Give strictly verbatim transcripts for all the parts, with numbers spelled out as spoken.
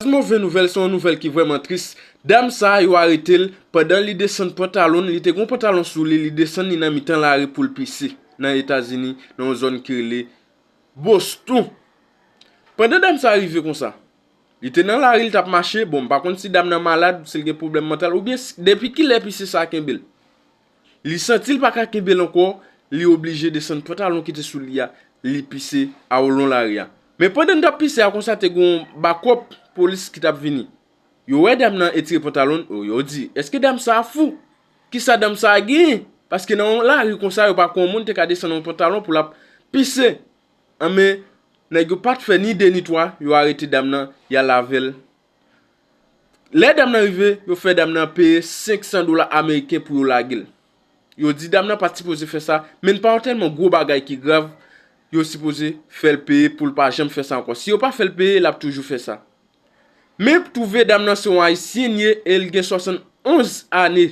Move nouvèl, se yon nouvèl ki vrèman tris. Dam sa a, yo arete l pandan li desann pantalon l, li te gen yon pantalon sou li, li desann li nan mitan lari pou l pise nan Etazini, nan yon zòn ki rele Boston. Pandan dam sa a rive konsa, li te nan lari, li t ap mache. Bon, m pa konn si dam nan malad, si l gen pwoblèm mantal, oubyen si, depi kilè pise sa a kenbe l. Li santi l pa ka kenbe l ankò, li oblije desann pantalon ki te sou li a, li pise a olon lari a. Men pandan l t ap pise a konsa, te gen yon bakòp polis ki t ap vini. Yo wè dam nan etire pantalon l, yo di, "Èske dam sa a fou? Kisa dam sa a genyen?" Paske nan yon lari konsa, yo pa kwè yon moun te ka desann yon pantalon pou l ap pise. Anben, nèg yo pa t fè ni de ni twa, yo arete dam nan, y al avè l. Lè dam nan rive, yo fè dam nan peye senk san dola ameriken pou yo lage l. Yo di dam nan pa t sipoze fè sa, men pa yon tèlman gwo bagay ki grav, yo sipoze fè l peye pou l pa janm fè sa ankò. Si yo pa fè l peye, l ap toujou fè sa. Men twouve dam nan se yon Ayisyen l ye e l gen swasannonz ane.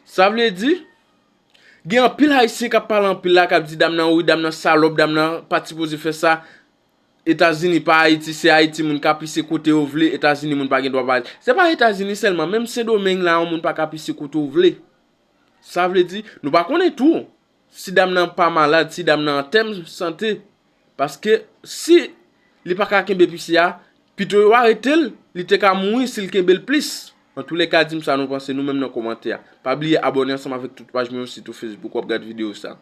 Sa vle di, gen anpil Ayisyen k ap pale anpil la, k ap di dam nan, wi, dam nan salòp, dam nan pa t sipoze fè sa. Etazini pa Ayiti, se Ayiti moun ka pise kote yo vle, Etazini moun pa gen dwa pale. Se pa Etazini sèlman, menm Sendomeng la, yon moun pa ka pise kote w vle. Sa vle di, nou pa konnen tou si dam nan pa malad, si dam nan an tèm sante. Paske si li pa ka kenbe pise a, pito yo arete l, li te ka mouri si l kenbe l plis. Antouleka, di m sa nou panse nou menm nan kòmantè a. Pa bliye abòne ansanm avèk tout paj mwen yo, sitou Facebook, w ap gad videyo sa.